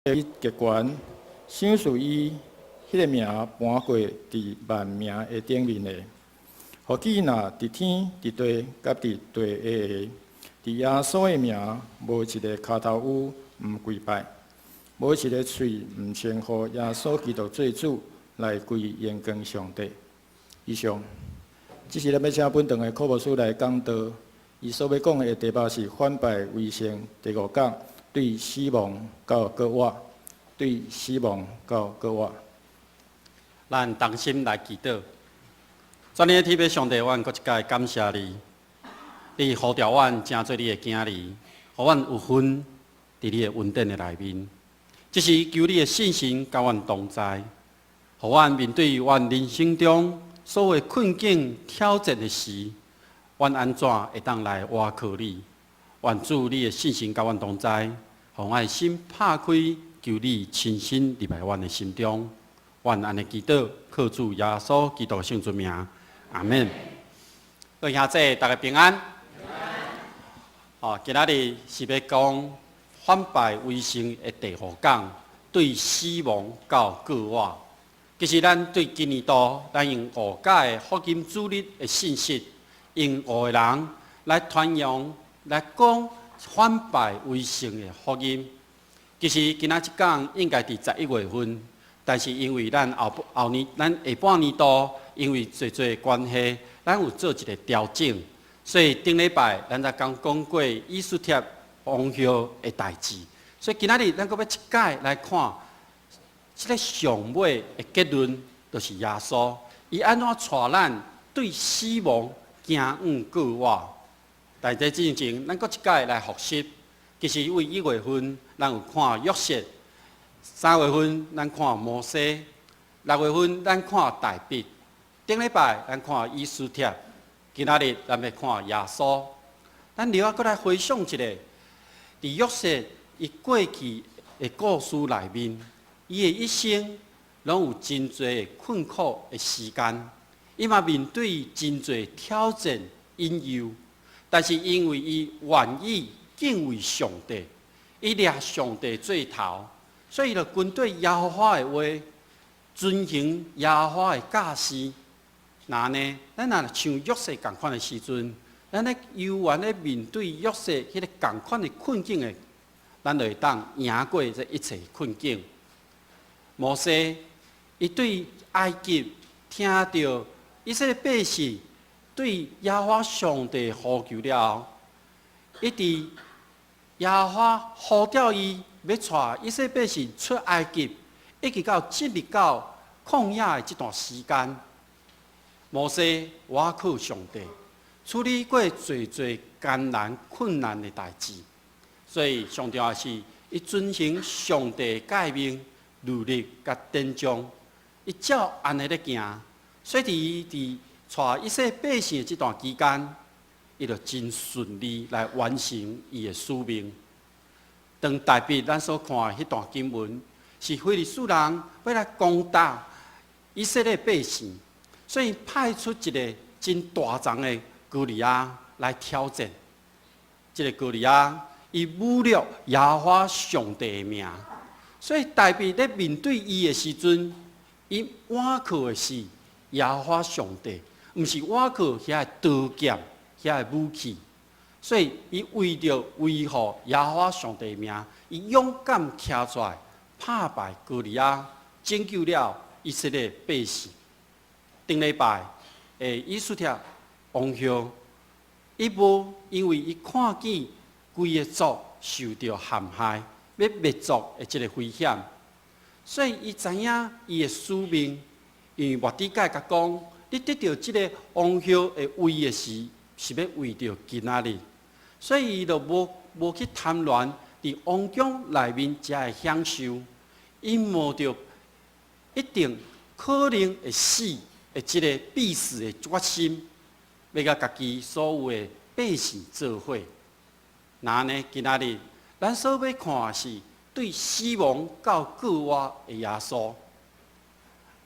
極懸，賞賜伊彼个名盤過佇萬名的頂面的，予見若佇天、佇地、佮佇地下的，佇耶穌的名，無一个跤頭趺毋跪拜，無一个喙毋稱呼耶穌基督做主，來歸榮光上帝。以上，這是咱欲請本堂的柯牧師來講道。伊所欲講的題目是反敗為勝第五講，對死亡到復活，對死亡到復活。咱同心來祈禱。全能的天父上帝，阮閣一擺感謝你，你呼召阮成做你的囝兒，予阮有份佇你的恩典的內面。這時求你的聖神佮阮同在，予阮面對阮人生中所有困境挑戰的時，阮按怎會當來倚靠你？願主你的聖神佮阮同在，予阮的心拍開，求你親身入來阮的心中。阮按呢祈禱，靠主耶穌基督聖尊名，阿門。各位兄弟，大家平安。哦，今仔日是欲講反敗為勝的第五講，對死亡到復活。其實咱對今年度，咱用五屆的福音主日的信息，用五個人來傳揚、來講反敗為勝的福音。其實今仔這講應該佇11月份。但是因為咱後後年、咱下半年度因為濟濟關係，咱有做一個調整，所以頂禮拜咱才剛講過以斯帖王后的代誌，所以今仔日咱閣欲一擺來看這个上尾的結論，就是耶穌伊按怎帶咱對死亡行往過活。但佇這之前，咱閣一擺來複習，其實為1月份，咱有看約瑟。3月份咱看摩西，6月份咱看大衛，頂禮拜咱看以斯帖，今仔日咱欲看耶穌。咱著愛閣來回想一下，佇約瑟伊過去的故事內面，伊的一生攏有真濟困苦的時間，伊嘛面對真濟挑戰引誘，但是因為伊願意敬畏上帝，伊掠上帝做頭。所以，就跟對耶和華的話，遵行耶和華的教示。那呢，咱若像約瑟仝款的時陣，咱咧猶原咧面對約瑟彼个仝款的困境的，咱就會當贏過這一切困境。摩西，伊對埃及聽著以色列百姓對耶和華上帝呼求了後，伊佇耶和華呼召伊，欲帶以色列百姓出埃及，一直到進入到曠野的這段時間，摩西倚靠上帝，處理過濟濟艱難困難的代誌。所以上重要是，伊遵行上帝誡命、律例佮典章，伊照按呢咧行。所以佇伊佇帶以色列百姓的這段期間，伊就真順利來完成伊的使命。當大衛咱所看的彼段經文，是非利士人欲來攻打以色列百姓，所以派出一个真大欉的歌利亞來挑戰。這个歌利亞，伊侮辱耶和華上帝的名，所以大衛咧面對伊的時陣，伊倚靠的是耶和華上帝，毋是倚靠遐个刀劍、遐个武器。所以，伊為著維護耶和華上帝的名，伊勇敢徛出來，拍敗歌利亞，拯救了以色列百姓。頂禮拜，以斯帖王后，伊無因為伊看見規个族受著陷害，欲滅族的這个危險，所以伊知影伊的使命，因為末底改共講，你得著這个王后的位的時，是欲為著今仔日。所以伊就無去貪戀佇王宮內面食的享受，伊冒著一定可能會死的這个必死的決心，欲佮家己所有的百姓做伙。那呢，今仔日咱所欲看的是對死亡到復活的耶穌，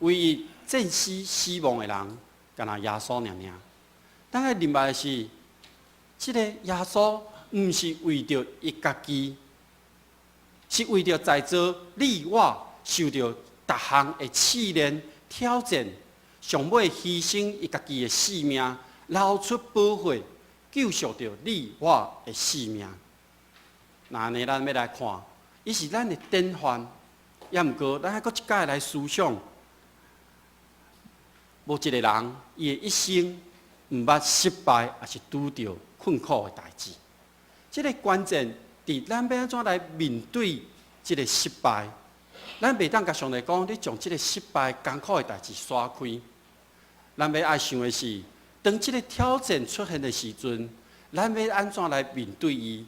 唯一戰勝死亡的人，干焦耶穌爾爾。咱愛明白的是，這个耶穌毋是為著伊家己，是為著在座你我受著逐項的試煉挑戰，上尾犧牲伊家己的性命，流出寶血，救贖著你我的性命。若按呢，咱欲來看，伊是咱的典範，抑毋過咱愛閣一擺來思想，無一个人伊的一生毋捌失敗，抑是拄著困苦的代誌。這个關鍵佇咱欲按怎來面對這个失敗，咱袂當共上帝講，你將這个失敗艱苦的代誌徙開。咱欲愛想的是，當這个挑戰出現的時陣，咱欲按怎來面對伊？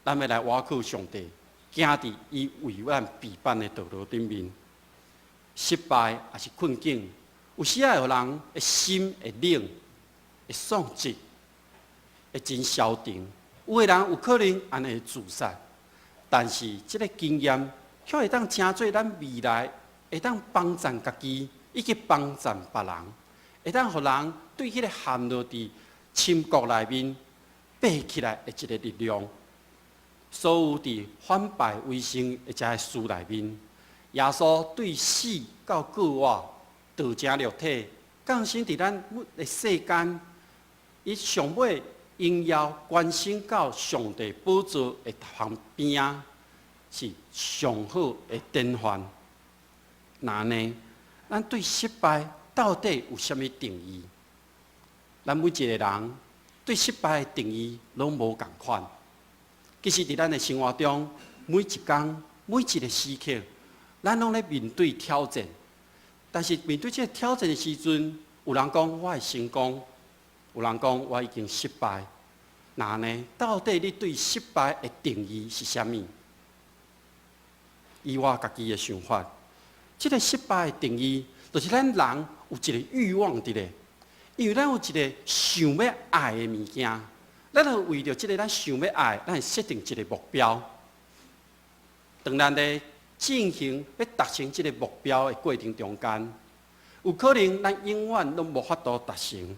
咱欲來倚靠上帝，行佇伊為咱備辦的道路頂面。失敗抑是困境，有時仔會予人的心會冷，會喪志，會真消沉。有的人有可能按呢會自殺，但是這个經驗卻會當成做咱未來會當幫贊家己，以及幫贊別人，會當予人對彼个陷落佇深谷內面爬起來的一个力量。所有佇反敗為勝的這个書內面，耶穌對死到復活，道成肉體，降生佇咱的世間，伊上尾榮耀關升到上帝寶座的旁邊仔，是上好的典範。若按呢，咱對失敗到底有啥物定義？咱每一个人對失敗的定義攏無仝款。其實，佇咱的生活中，每一工、每一个時刻，咱攏咧面對挑戰。但是面對這个挑戰的時陣，有人講我會成功，有人講我已經失敗。若按呢，到底你對失敗的定義是啥物？以我家己的想法，這个失敗的定義，就是咱人有一个欲望佇咧，因為咱有一个想欲愛的物件，咱就為著這个咱想欲愛，咱會設定一个目標。當咱咧進行欲達成這个目標的過程中間，有可能咱永遠攏無法度達成，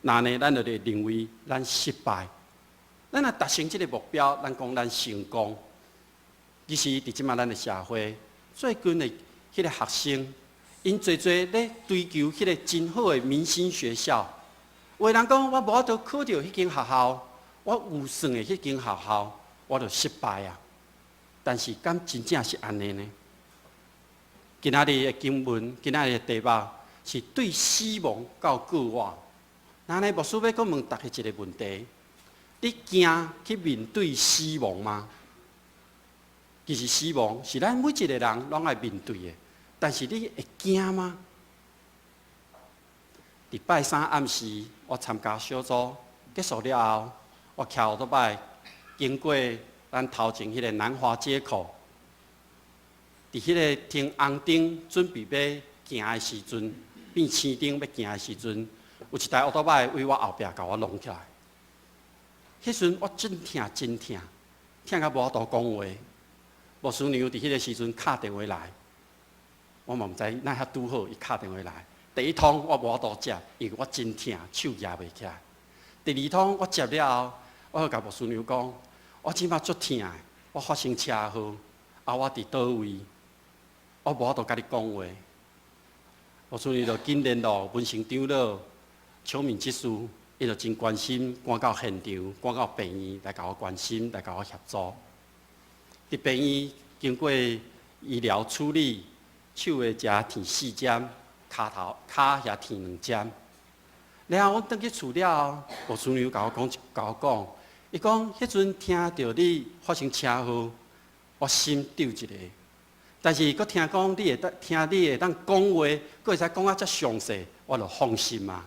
若按呢，咱就會認為咱失敗。咱若達成這个目標，咱講咱成功。其實，佇這馬咱的社會，最近的彼个學生，𪜶濟濟咧追求彼个真好的明星學校。有的人講，我無法度考著彼間學校，我預算的彼間學校，我就失敗啊。但是，敢真正是按呢呢？今仔日的經文，今仔日的題目是對死亡到復活。若按呢，牧師欲閣問大家一个問題：你驚去面對死亡嗎？其實死亡是咱每一个人攏愛面對的，但是你會驚嗎？佇拜三暗時，我參加小組結束了後，我騎歐多擺經過咱頭前彼个南華街口，佇彼个停紅燈準備欲行的時陣，變青燈欲行的時陣，有一台歐多擺對我後壁共我挵起來。彼時陣我真疼真疼，疼甲無法度講話。牧師娘佇彼个時陣敲電話來，我嘛毋知哪遐拄好，伊敲電話來。第一通我無法度接，因為我真疼，手舉袂起來。第二通我接了後，我就共牧師娘講，我這馬足疼的，我發生車禍，啊，我佇佗位，我無法度共你講話。牧師娘就緊聯絡文成長老、邱敏執事，伊就真關心，趕到現場，趕到病院來共我關心，來共我協助。佇病院經過醫療處理，手的遮縫四針，跤頭跤遐縫兩針。然後我轉去厝了後，牧師娘共我講，共我講，伊講彼陣聽著你發生車禍，我心揪一下。但是閣聽講你會當聽你會當講話，閣會使講甲遮詳細，我就放心啊。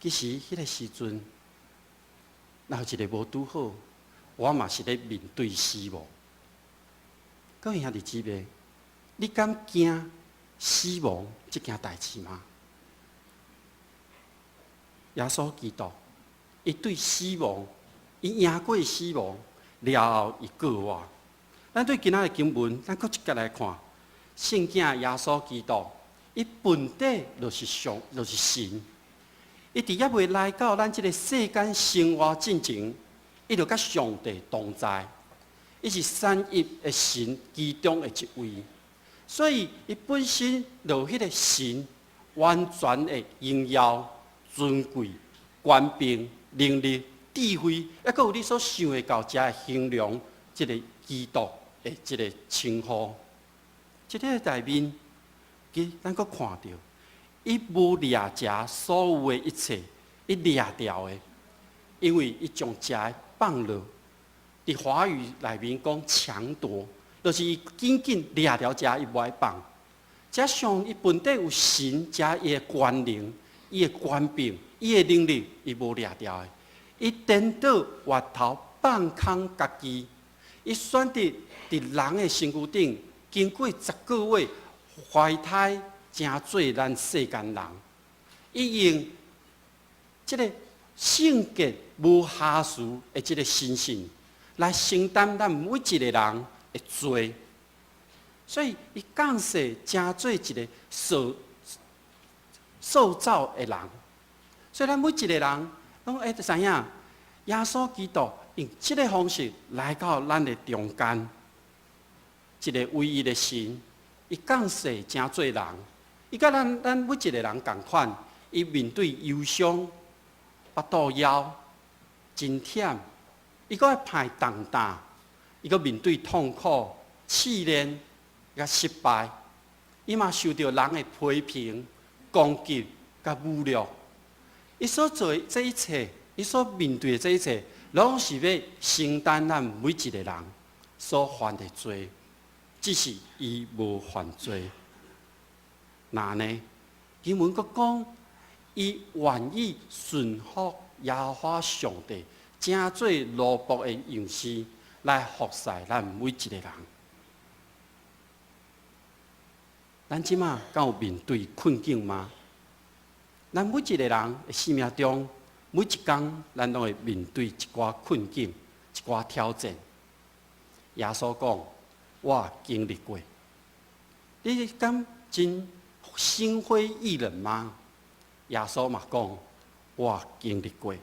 其實彼个時陣，若有一个無拄好，我嘛是咧面對死亡。各位兄弟姊妹，你敢驚死亡這件代誌嗎？耶穌基督，伊對死亡，伊贏過死亡了後，伊復活。咱對今仔的經文，咱閣一擺來看，聖囝耶穌基督，伊本體就是上，就是神。伊佇猶未來到咱這个世間生活進前，伊就佮上帝同在。伊是三一的神其中的一位，所以伊本身就有彼个神完全的榮耀、尊貴、權柄、能力、智慧，抑閣有你所想會到遮的形容，這个基督的這个稱呼。這个內面，其咱閣看著，伊無掠遮所有的一切，伊掠掉的，因為伊將遮放落。佇華語內面講搶奪，就是伊緊緊掠牢遮，伊無愛放。遮上伊本底有神，遮伊的權能、伊的權柄、伊的能力，伊無掠牢的。伊顛倒越頭放空家己，伊選擇佇人的身軀頂，經過10個月懷胎，成做咱世間人。伊用這个聖潔無瑕疵的這个身性，來承擔咱每一个人的罪，所以伊降世成做一个受造的人。所以咱每一个人攏會知影，耶穌基督用這个方式來到咱的中間，一个唯一的神，伊降世成做人，伊佮咱每一个人仝款，伊面對憂傷、腹肚枵、真忝。伊閣愛排重擔，伊閣面對痛苦、試煉、佮失敗，伊嘛受著人的批評、攻擊、佮侮辱。伊所做的這一切，伊所面對的這一切，攏是欲承擔咱每一个人所犯的罪，只是伊無犯罪。那呢？經文閣講，伊願意順服耶和華上帝，成做奴僕的樣式來服侍咱每一个人。咱這馬敢有面對困境嗎？咱每一个人的生命中，每一工咱攏會面對一寡困境、一寡挑戰。耶穌講：我經歷過。你敢真心灰意冷嗎？耶穌嘛講：我經歷過。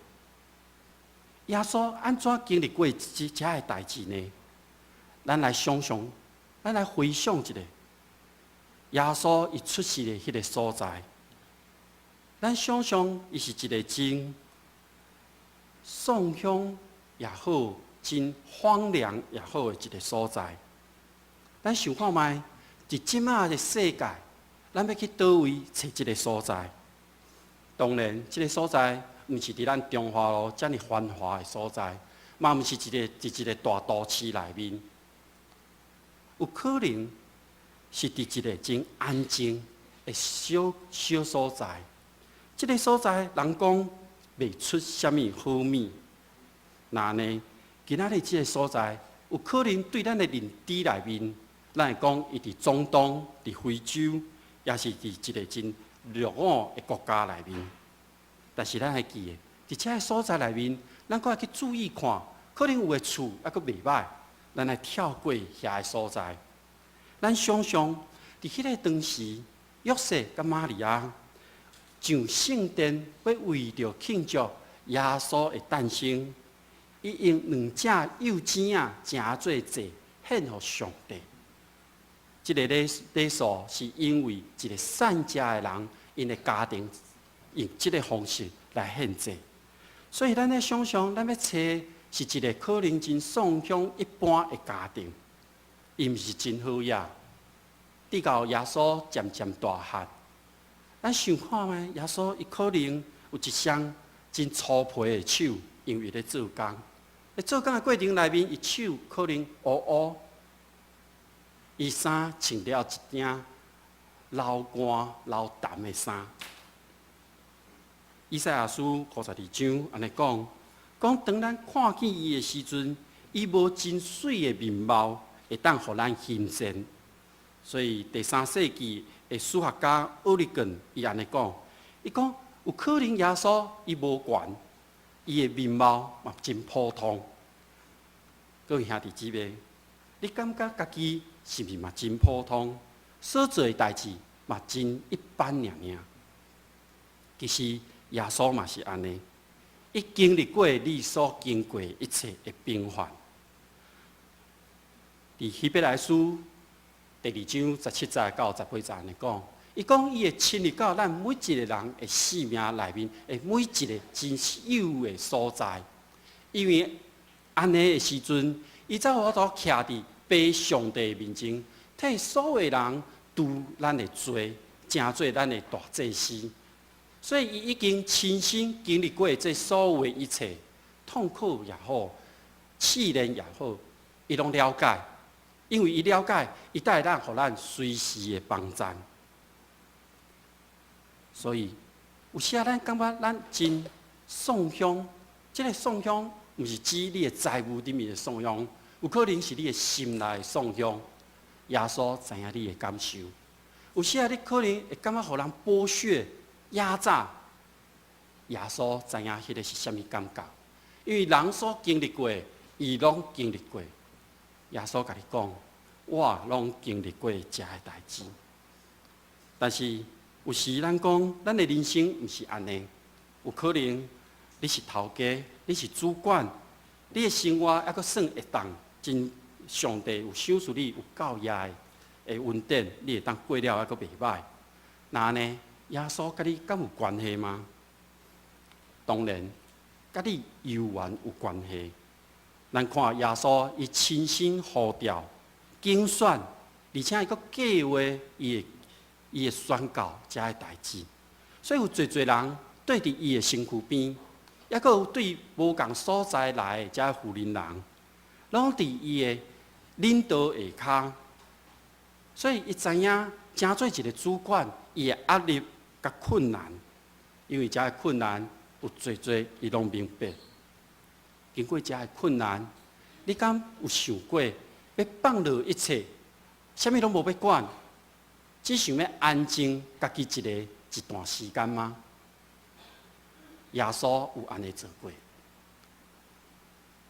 耶穌按怎經歷過這遮个代誌呢？咱來想像，咱來回想一下，耶穌伊出世的彼个所在，咱想像伊是一个真喪鄉也好，真荒涼也好的一个所在。咱想看覓，佇這馬的世界，咱欲去佗位揣這个所在？當然，這个所在毋是佇咱中華路遮爾繁華的所在，嘛毋是佇一个大都市內面，有可能是佇一个真安靜的小小所在。這个所在，人講袂出啥物好物。那呢，今仔日這个所在，有可能對咱的認知內面，咱會講伊佇中東、佇非洲，抑是佇一个真落伍的國家內面。但是咱還記得，佇這个所在內面，咱閣愛去注意看，可能有的厝猶閣袂䆀，咱來跳過遐个所在。咱想像佇彼个當時，約瑟佮瑪利亞上聖殿，欲為著慶祝耶穌的誕生，伊用兩隻幼糋仔成做祭獻予上帝。這个禮數是因為一个散食的人，𪜶的家庭用這个方式來獻祭，所以咱咧想像，咱欲揣是一个可能真喪鄉一般的家庭，伊毋是真好野。直到耶穌漸漸大漢，咱想看覓，耶穌伊可能有一雙真粗皮的手，因為咧做工。咧做工的過程內面，伊手可能烏烏，伊衫穿了一領流汗流澹的衫。以賽亞書52章按呢講，講當咱看見伊的時陣，伊無真媠的面貌，會當予咱欣羨。所以第三世紀的史學家奧利根伊按呢講，伊講有可能耶穌伊無懸，伊的面貌嘛真普通。各位兄弟姊妹，你感覺家己是毋是嘛真普通？所做的代誌嘛真一般爾爾。其實耶穌嘛是按呢，伊經歷過你所經過一切的平凡。佇希伯來書第二章十七節到十八節按呢講，伊講伊會親入到咱每一个人的性命內面，的每一个真幼的所在。因為按呢的時陣，伊才有法度徛佇父上帝面前，替所有人除咱的罪，成做咱的大祭司。所以，伊已經親身經歷過這所有的一切，痛苦也好，試煉也好，伊攏了解。因為伊了解，伊會當予咱隨時的幫贊。所以，有時仔咱感覺咱真喪胸，這个喪胸毋是指你的財物裡面的喪胸，有可能是你的心內的喪胸。耶穌知影你的感受。有時仔你可能會感覺予人剝削、壓榨，耶穌知影彼个是啥物感覺，因為人所經歷過，伊攏經歷過。耶穌共你講，我攏經歷過這个代誌。但是有時咱講，咱的人生毋是按呢，有可能你是頭家，你是主管，你的生活猶閣算會當，真上帝有賞賜你有夠額的恩典，你會當過了猶閣袂䆀。那按呢，耶穌佮你敢有關係嗎？當然，佮你猶原有關係。咱看耶穌，伊親身呼召、揀選，而且伊閣計劃伊的宣告這个代誌。所以有濟濟人綴佇伊的身軀邊，猶閣有對無仝所在來的這婦人人，攏佇伊的領導下跤。所以伊知影，成做一个主管，伊的壓力佮困難，因為這个困難有濟濟，伊攏明白。經過這个困難，你敢有想過欲放落一切，啥物攏無欲管，只想欲安靜家己一个一段時間嗎？耶穌有按呢做過。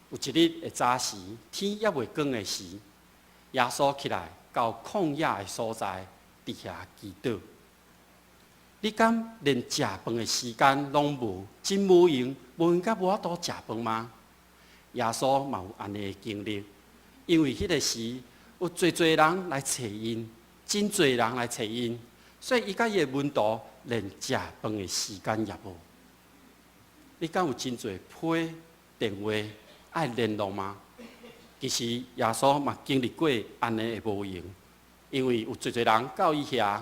有一日的早時，天猶未光的時，耶穌起來到曠野的所在，佇遐祈禱。你敢連食飯的時間攏無，真無閒，無閒甲無法度食飯嗎？耶穌嘛有按呢的經歷，因為彼个時有濟濟人來揣𪜶，真濟人來揣𪜶，所以伊佮伊的門徒連食飯的時間也無。你敢有真濟批電話愛聯絡嗎？其實耶穌嘛經歷過按呢的無閒，因為有濟濟人到伊遐，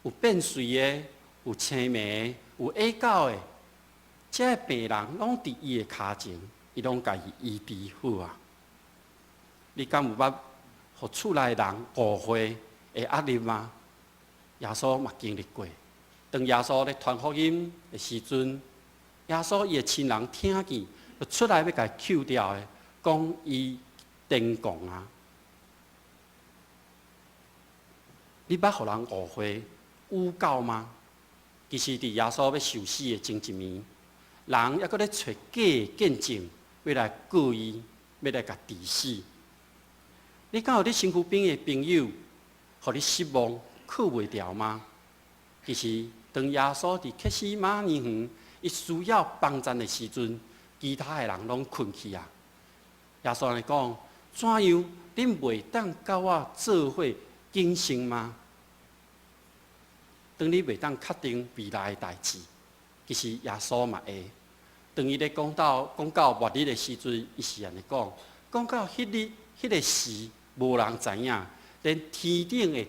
有變綏的，有青盲的，有啞狗的，這个病人攏佇伊的跤前，伊攏共伊醫治好啊！你敢有捌予厝內人誤會的壓力嗎？耶穌嘛經歷過。當耶穌咧傳福音的時陣，耶穌伊的親人聽見，就出來欲共伊抾掉的，講伊癲狂啊！你捌予人誤會誣告嗎？其實，佇耶穌欲受死的前一暝，人猶閣咧揣假的見證，欲來告伊，欲來共治死。你敢有你身軀邊的朋友，予你失望、靠袂牢嗎？其實，當耶穌佇客西馬尼園，伊需要幫贊的時陣，其他的人攏睏去啊。耶穌按呢講：怎樣，恁袂當佮我做伙警醒嗎？當你袂當確定未來的代誌，其實耶穌嘛會。當伊咧講到末日的時陣，伊是按呢講：講到彼日、彼个時，無人知影，連天頂的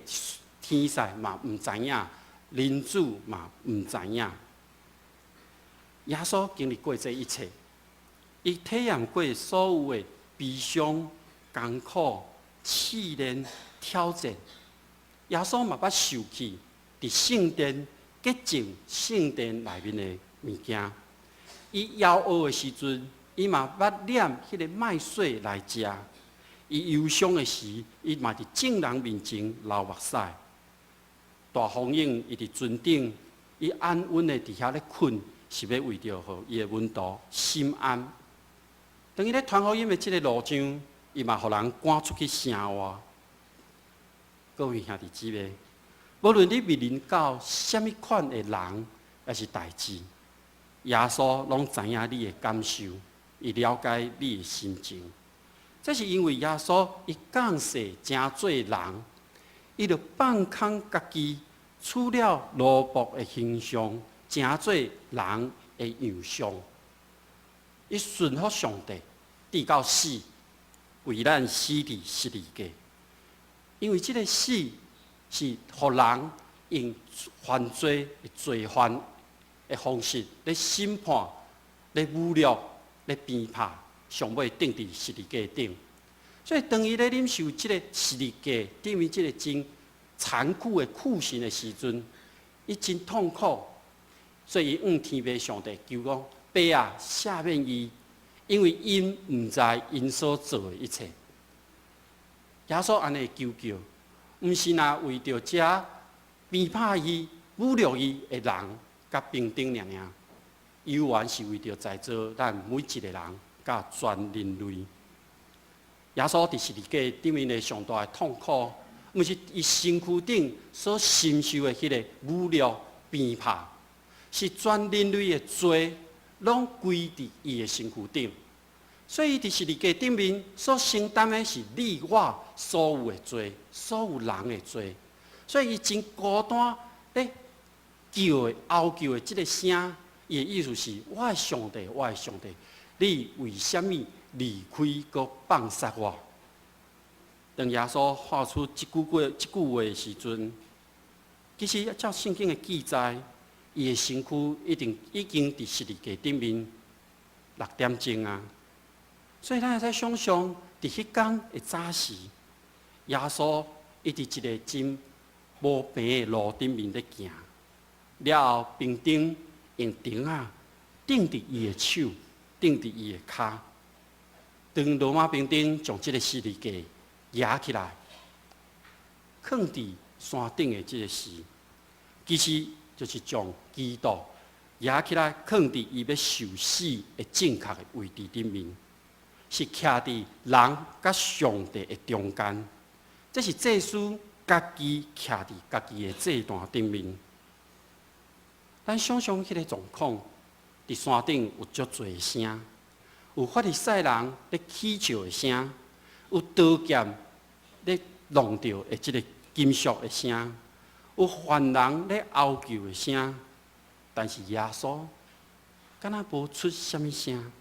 天使嘛毋知影，人子嘛毋知影。耶穌經歷過這一切，伊體驗過所有的悲傷、艱苦、試煉、挑戰。耶穌嘛捌受氣，佇聖殿潔淨聖殿內面的物件。伊枵餓的時陣，伊嘛捌撿彼个麥穗來食。伊憂傷的時，伊嘛佇眾人面前流目屎。大風湧，伊佇船頂，伊安穩的佇遐咧睏，是欲為著予伊的門徒心安。當伊咧傳福音的這个路上，伊嘛予人趕出去城外。各位兄弟姊妹，無論你面臨到啥物款的人，抑是代誌，耶穌攏知影你的感受，伊了解你的心情。這是因為耶穌伊降世成做人，伊就放空家己，取了奴僕的形象，成做人的樣相。伊順服上帝，直到死，為咱死佇十字架。因為這个死是予人用犯罪的罪犯的方式咧審判、咧侮辱、咧鞭拍，上尾釘佇十字架頂。所以當伊咧忍受這个十字架頂面這个真殘酷的酷刑的時陣，伊真痛苦，所以伊向天父上帝求講：爸啊，赦免伊，因為𪜶毋知𪜶所做的一切。耶穌按呢求叫，毋是若為著這鞭拍伊、侮辱伊的人佮兵丁爾爾，猶原是為著在座咱每一个人佮全人類。耶穌佇十字架頂面的上大的痛苦，毋是伊身軀頂所承受的彼个侮辱、鞭拍，是全人類的罪，攏歸佇伊的身軀頂。所以，伊佇十字架頂面所承擔的是你我所有的罪，所有人的罪。所以，伊真孤單咧叫的、哀求的這个聲，伊的意思是：我的上帝，我的上帝，你為啥物離開閣放殺我？當耶穌發出這句話的時陣，其實照聖經的記載，伊的身軀一定已經佇十字架頂面6點鐘啊。所以咱會使想象，佇彼工的早時，耶穌伊佇一个真無平的路頂面咧行，了後兵丁用釘仔釘佇伊的手，釘佇伊的跤。當羅馬兵丁將這个十字架舉起來，囥佇山頂的這个時，其實就是將基督舉起來，囥佇伊欲受死的正確的位置頂面。是徛佇人佮上帝的中間，這是祭司家己徛佇家己的祭壇頂面。咱想象彼个狀況，佇山頂有足濟聲，有法利賽人咧起笑的聲，有刀劍咧弄著的這个金屬的聲，有犯人咧哀求的聲，但是耶穌敢若無出啥物聲。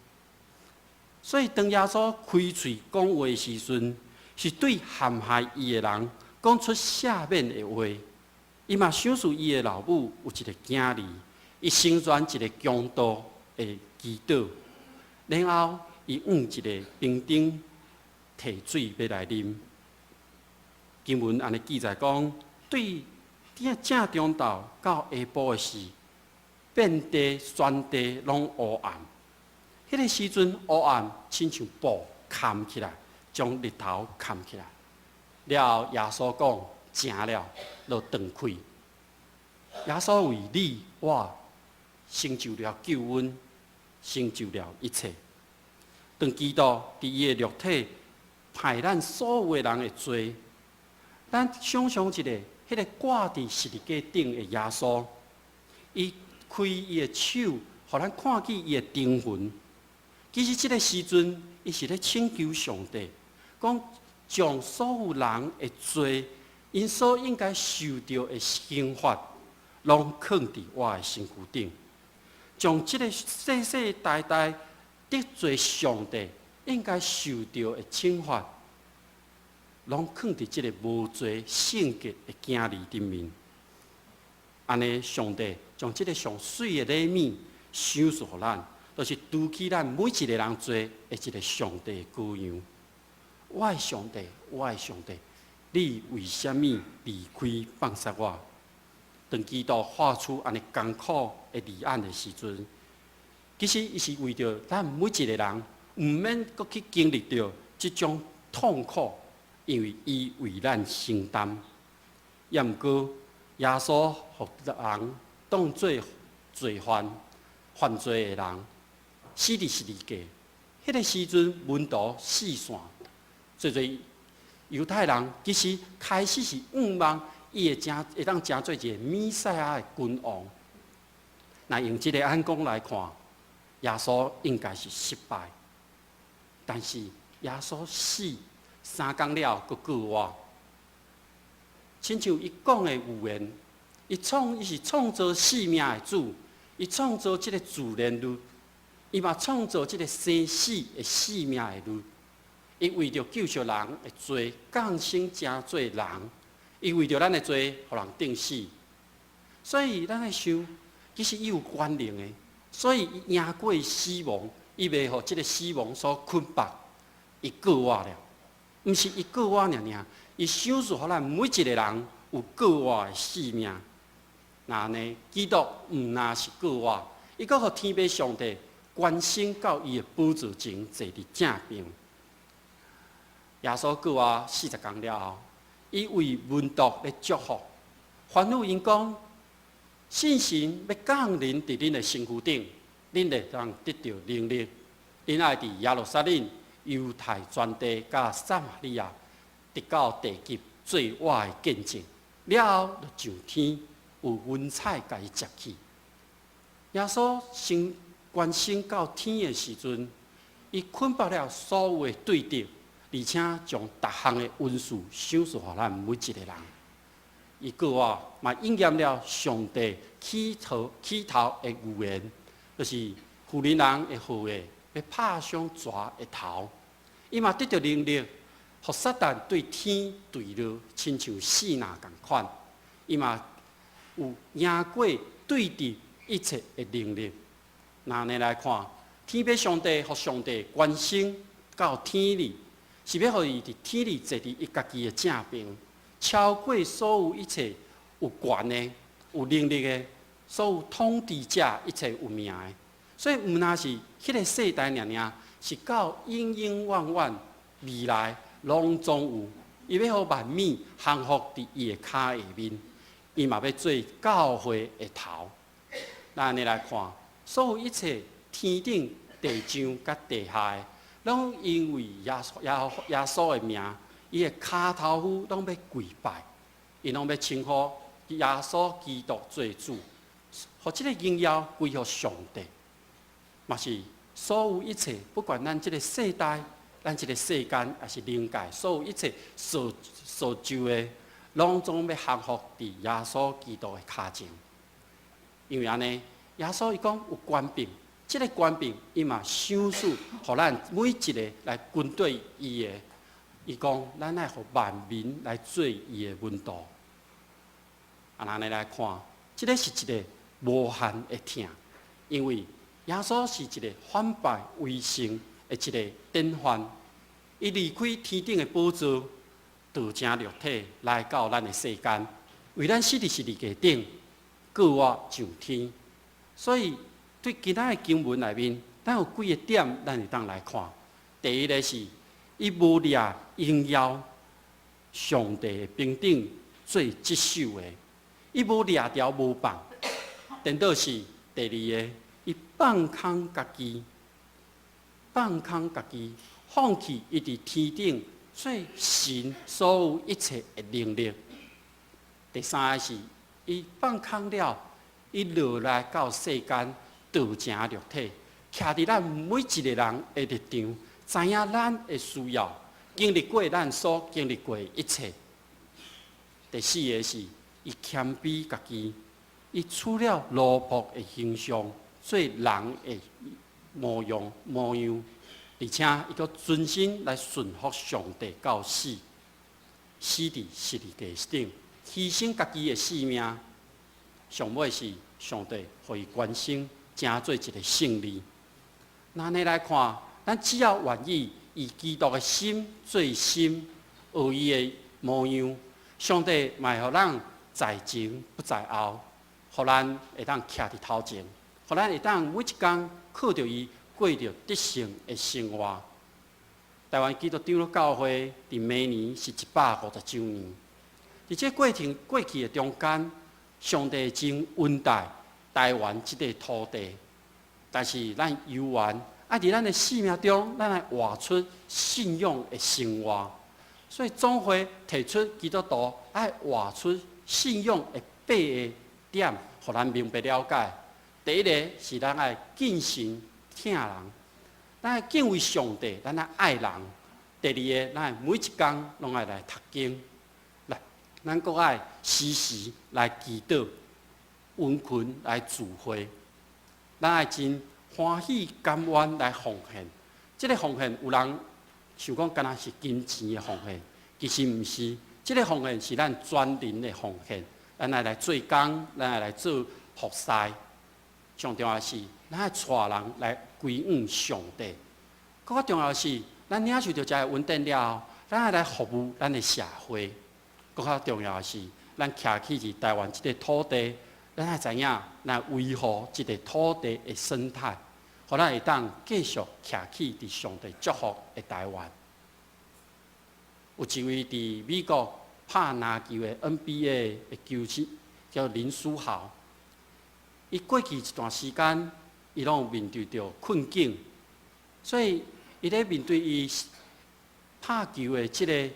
所以，當耶穌開喙講話的時陣，是對陷害伊的人講出赦免的話。伊嘛賞賜伊的老母有一个囝兒，伊成全一个強盜的祈禱，然後伊向一个兵丁提水欲來啉。經文按呢記載講，對正中晝到下晡的時，遍地全地攏烏暗。彼个時陣烏暗，親像布崁起來，將日頭崁起來。了後耶穌講成了，就斷氣。耶穌為你我成就了救恩，成就了一切。當基督佇伊的肉體歹咱所有的人的罪，咱想象一下，彼个掛佇十字架頂的耶穌，伊開伊的手，予咱看見伊的釘痕。其實這个時陣，伊是咧請求上帝，講將所有人的罪，𪜶所應該受著的刑罰，攏囥佇我的身軀頂，將這个世世代代得罪上帝應該受著的懲罰，攏囥佇這个無罪聖潔的囝兒頂面。按呢，上帝將這个上媠的禮物賞賜予咱，就是除去咱每一个人罪的一个上帝羔羊。我的上帝，我的上帝，你為啥物離開放殺我？當基督發出按呢艱苦的字眼的時陣，其實伊是為著咱每一个人，毋免閣去經歷著這種痛苦，因為伊為咱承擔。也毋過，耶穌予人當做罪犯、犯罪的人，死佇十字架。彼个時陣，門徒四散，濟濟猶太人其實開始是向望伊會成會當成做一个彌賽亞的君王。若用這个眼光來看，耶穌應該是失敗。但是耶穌死3工了，閣復活。親像伊講的預言，伊是創造生命的主，伊創造這個自然律，伊嘛創造這個生死的生命的律。伊為著救贖人的罪，降生成做人，伊為著咱的罪，予人釘死。所以咱愛想，其實伊有權能的，所以伊贏過死亡，伊袂予這個死亡所捆綁，伊復活了。毋是伊復活爾爾，伊賞賜予咱每一個人有復活的生命。若按呢，基督毋但是復活，伊閣予天父上帝關升到伊的寶座前，坐佇正邊。耶穌復活40工了後，伊為門徒咧祝福，吩咐𪜶講：聖神欲降臨佇恁的身軀頂，恁會當得著能力。恁愛佇耶路撒冷、猶太全地佮撒瑪利亞，直到地極，做我的見證。了後就上天，有雲彩共伊接去。耶穌升關升到天的時陣，伊捆綁了所有的對敵，而且將逐項的恩賜賞賜予咱每一個人。伊復活嘛應驗了上帝起頭的預言，就是婦人的後裔欲拍傷蛇的頭。伊嘛得著能力，予撒旦對天墜落，親像爍爁仝款。伊嘛有贏過對敵一切的能力。若按呢來看，天父上帝予上帝關升到天裡，是欲予伊佇天裡坐佇伊家己的正邊，超過所有一切有權的、有能力的，所有統治者一切有名的。所以毋但是彼個世代爾爾，是到永永遠遠未來攏總有。伊欲予萬物降服佇伊的跤下面，伊嘛欲做教會的頭。咱按呢來看，所有一切天頂、地上佮地下的，攏因為耶穌的名，伊的跤頭趺攏欲跪拜，𪜶攏欲稱呼耶穌基督做主，予這個榮耀歸予上帝。嘛是所有一切，不管咱這個世代、咱這個世間，抑是靈界，所有一切所就的，攏總欲降服佇耶穌基督的跤前。因為按呢，耶穌伊講有權柄，這個權柄伊嘛賞賜予咱每一個來跟隨伊的。伊講，咱愛予萬民來做伊的門徒。啊，按呢來看，這個是一個無限的疼，因為耶穌是一個反敗為勝的一個典範。伊離開天頂的寶座，道成肉體來到咱的世間，為咱死佇十字架頂，復活上天。所以對今仔的經文內面，咱有幾個點，咱會當來看。第一个是，伊無掠榮耀上帝的平等做執守的，伊無掠牢無放。顛倒是第二个，伊放空家己，放空家己，放棄伊佇天頂做神所有一切的能力。第三個是，伊放空了，伊落來到世間，道成肉體，徛佇咱每一個人的立場，知影咱的需要，經歷過咱所經歷過的一切。第四個是，伊謙卑家己，伊取了奴僕的形象，做人的模樣，而且伊閣存心來順服上帝到死，死佇十字架頂，犧牲家己的性命。上尾是上帝予伊關升，成做一個聖字。若按呢來看，咱只要願意以基督的心做心，學伊的模樣，上帝嘛會予咱在前不在後，予咱會當徛佇頭前，予咱會當每一工靠著伊過著得勝的生活。台灣基督長老教會佇明年是150週年，佇這過程過去的中間，上帝真恩待台灣這塊土地，但是咱猶原愛佇咱的生命中，咱來活出信仰的生活。所以總會提出基督徒愛活出信仰的八個點，予咱明白了解。第一個是咱愛敬神疼人，咱愛敬畏上帝，咱愛愛人，第二个，咱每一工攏愛來讀經，來，咱閣愛時時來祈禱、殷勤來聚會，咱愛真歡喜甘願來奉獻。這个奉獻有人想講，敢若是金錢的奉獻，其實毋是。這个奉獻是咱全人的奉獻，咱愛來做工，咱愛來做服侍。上重要的是，咱愛帶人來歸向上帝。閣較重要的是，咱領受著遮个恩典了後，咱愛來服務咱的社會。閣較重要的是，咱徛起佇台灣這个土地，咱愛知影，來維護這个土地的生態，予咱會當繼續徛起佇上帝祝福的台灣。有一位佇美國拍籃球的 NBA 的球星叫林書豪，伊過去一段時間，伊攏面對著困境，所以伊咧面對伊拍球的這个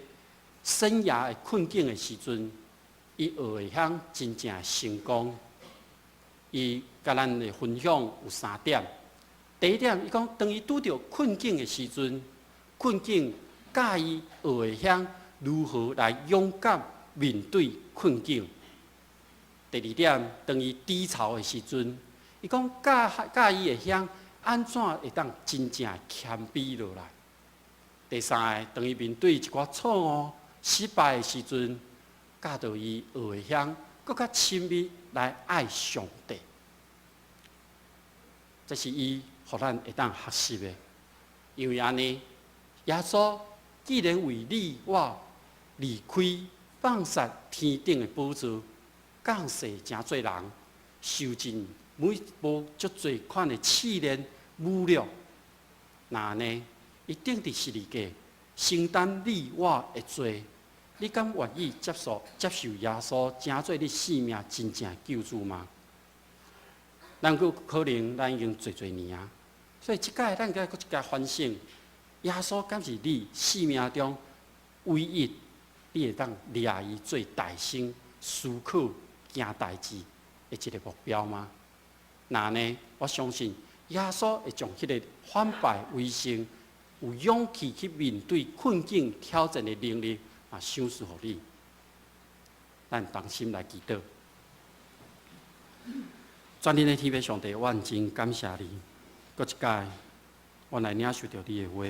生涯的困境的時陣，伊學會曉真正成功。伊共咱的分享有三點。第一點，伊講當伊拄著困境的時陣，困境教伊學會曉如何來勇敢面對困境。第二點，當伊低潮的時陣，伊講教教伊會曉按怎會當真正謙卑落來。第三个，當伊面對一寡錯誤、失敗的時陣，教導伊學會曉閣較親密來愛上帝。這是伊予咱會當學習的，因為按呢，耶穌既然為你我離開放殺天頂的寶座，降世成做人，受盡每無足濟款的試煉侮辱，若按呢，伊釘佇十字架，承擔你我的罪，你敢願意接受耶穌成做你生命真正救主嗎？咱閣可能咱已經濟濟年啊，所以這擺咱該閣一擺反省，耶穌敢是你生命中唯一你會當掠伊做大先思考行代誌的一个目標嗎？若按呢，我相信耶穌會將彼个反敗為勝、有勇氣去面對困境挑戰的能力，嘛賞賜予你。咱同心來祈禱。全能的天父上帝，我真感謝你，閣一擺，我來領受著你的話，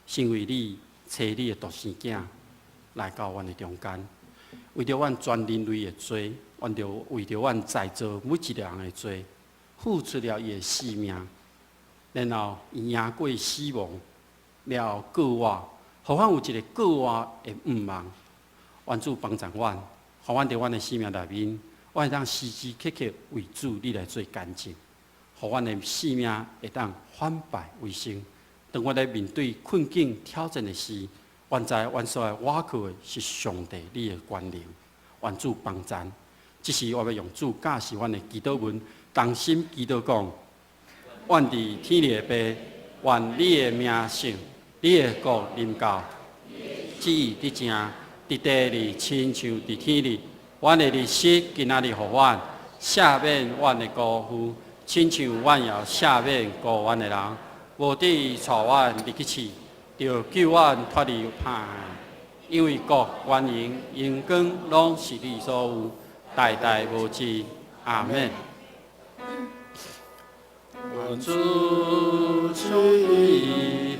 成為你差你的獨生囝來到阮的中間，為著阮全人類的罪，為著阮在座每一个人的罪，付出了伊的性命，然後伊贏過死亡，了後復活，予阮有一个復活的盼望。願主幫助阮，予阮佇阮的生命內面，阮會當時時刻刻為主你來做見證，予阮的生命會當反敗為勝。當阮咧面對困境挑戰的時，阮知阮所愛倚靠的是上帝你的權能，願主幫贊。這時我欲用主教示阮的祈禱文，同心祈禱講：阮佇天裡的父，願你的名聖，你的國臨到，旨意得成，佇地裡親像佇天裡。阮的日食今仔日予阮，赦免阮的辜負，親像阮也赦免辜阮的人。無得帶阮入去試，著救阮脫離歹的。因為國、權榮、榮光攏是你所有，代代無盡。阿們。願主賜你。